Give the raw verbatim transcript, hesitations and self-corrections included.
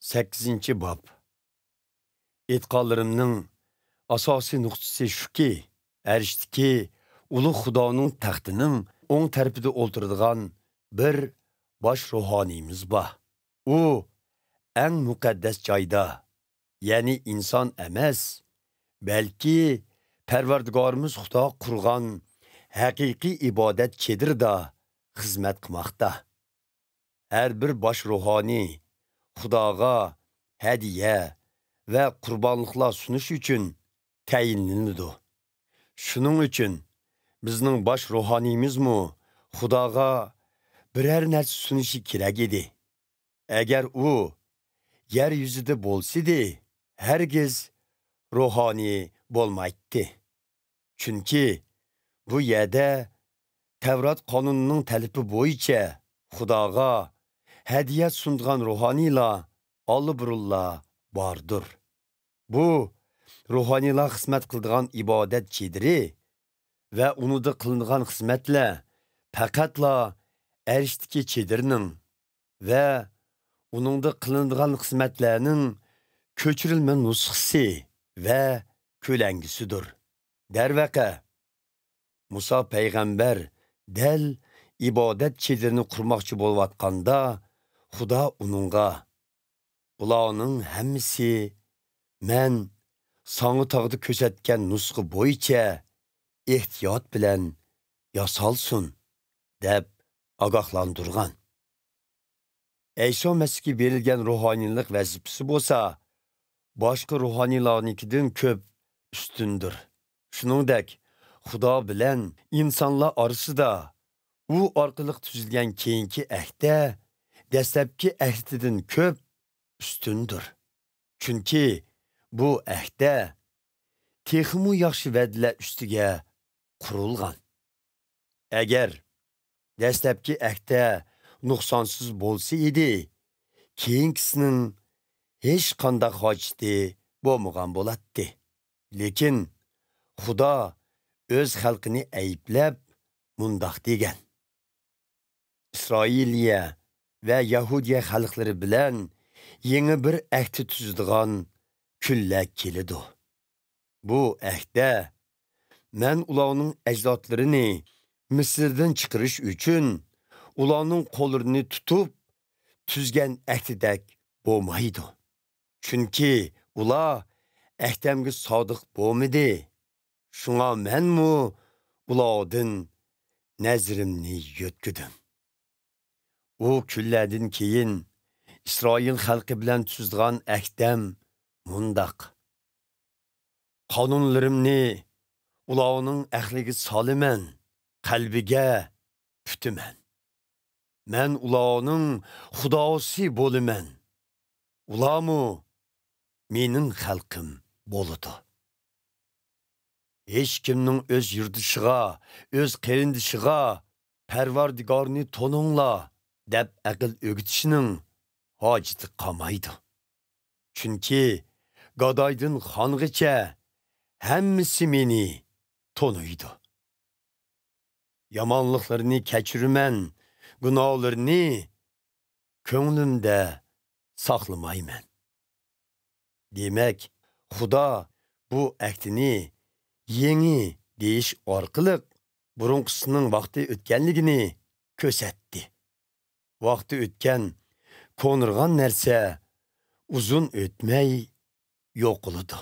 سەككىزىنچى باب. ئېيتقانلىرىمنىڭ ئاساسىي نۇقتىسى شۇكى، ئەرشتىكى ئۇلۇغ خۇدانىڭ تەختىنىڭ ئوڭ تەرىپىدە ئولتۇرىدىغان بىر باش روھانىيىمىز بار. ئۇ ئەڭ مۇقەددەس جايدا، يەنى ئىنسان ئەمەس، بەلكى پەرۋەردىگارىمىز خۇدا قۇرغان ھەقىقىي ئىبادەت چېدىرىدا خىزمەت قىلماقتا. ھەر بىر باش روھانىي خۇداغا ھەدىيە ۋە قۇربانلىقلار سۇنۇش ئۈچۈن تەيىنلىنىدۇ. شۇنىڭ ئۈچۈن بىزنىڭ باش روھانىيىمىزمۇ خۇداغا بىرەر نەرسە سۇنۇشى كېرەك ئىدى. ئەگەر ئۇ يەر يۈزىدە بولسىدى، ھەرگىز روھانىي بولمايتتى. چۈنكى بۇ يەردە تەۋرات قانۇنىنىڭ تەلىپى بويىچە خۇداغا ھەدىيە سۇنىدىغان روھانىيلار ئاللىبۇرۇنلا باردۇر. بۇ روھانىيلار خىزمەت قىلىدىغان ئىبادەت چېدىرى ۋە ئۇنىڭدا قىلىنىدىغان خىزمەتلەر پەقەتلا ئەرشتىكى چېدىرنىڭ ۋە ئۇنىڭدا قىلىنىدىغان خىزمەتلەرنىڭ كۆچۈرۈلمە نۇسخىسى ۋە كۆلەڭگىسىدۇر. دەرۋەقە، مۇسا پەيغەمبەر دەل ئىبادەت چېدىرىنى قۇرماقچى بولۇۋاتقاندا، خۇدا ئۇنىڭغا، «بۇلارنىڭ ھەممىسى مەن ساڭا تاغدا كۆرسەتكەن نۇسخا بويىچە ئېھتىيات بىلەن ياسالسۇن» دەپ ئاگاھلاندۇرغان. ئەيسا مەسىھكە بېرىلگەن روھانىيلىق ۋەزىپىسى بولسا باشقا روھانىيلارنىڭكىدىن كۆپ ئۈستۈندۇر. شۇنىڭدەك، خۇدا بىلەن ئىنسانلار ئارىسىدا ئۇ ئارقىلىق تۈزۈلگەن كېيىنكى ئەھدە دەسلەپكى ئەھدىدىن كۆپ ئۈستۈندۇر. چۈنكى بۇ ئەھدە تېخىمۇ ياخشى ۋەدىلەر ئۈستىگە قۇرۇلغان. ئەگەر دەسلەپكى ئەھدە نۇقسانسىز بولسا ئىدى، كېيىنكىسىنىڭ ھېچقانداق ھاجىتى بولمىغان بولاتتى. لېكىن خۇدا ئۆز خەلقىنى ئەيىبلەپ مۇنداق دېگەن: «ئىسرائىلىيە ۋە يەھۇدىيە خەلقلىرى بىلەن يېڭى بىر ئەھدە تۈزىدىغان كۈنلەر كېلىدۇ. بۇ ئەھدە مەن ئۇلارنىڭ ئەجدادلىرىنى مىسىردىن چىقىرىش ئۈچۈن ئۇلارنىڭ قوللىرىنى تۇتۇپ تۈزگەن ئەھدىدەك بولمايدۇ. چۈنكى ئۇلار ئەھدەمگە سادىق بولمىدى. شۇڭا مەنمۇ ئۇلاردىن نەزىرىمنى يۆتكىدىم.» ئۇ كۈنلەردىن كېيىن ئىسرائىل خەلقى بىلەن تۈزىدىغان ئەھدەم مۇنداق: «قانۇنلىرىمنى ئۇلارنىڭ ئەقلىگە سالىمەن، قەلبىگە پۈتىمەن. مەن ئۇلارنىڭ خۇداسى بولىمەن، ئۇلارمۇ مېنىڭ خەلقىم بولىدۇ.» ھېچكىمنىڭ ئۆز يۇرتدىشىغا، ئۆز قېرىندىشىغا «پەرۋەردىگارنى تونۇڭلار» دەپ ئەقىل ئۆگىتىشنىڭ ھاجىتى قالمايدۇ. چۈنكى گادايدىن خانغىچە ھەممىسى مېنى تونۇيدۇ. يامانلىقلىرىنى كەچۈرىمەن، گۇناھلىرىنى كۆڭلۈمدە ساقلىمايمەن. دېمەك، خۇدا بۇ ئەھدىنى يېڭى دېيىش ئارقىلىق بۇرۇنقىسىنىڭ ۋاقتى ئۆتكەنلىكىنى كۆرسەتتى. ۋاقتى ئۆتكەن، كونىرىغان نەرسە ئۇزۇن ئۆتمەي يوقىلىدۇ.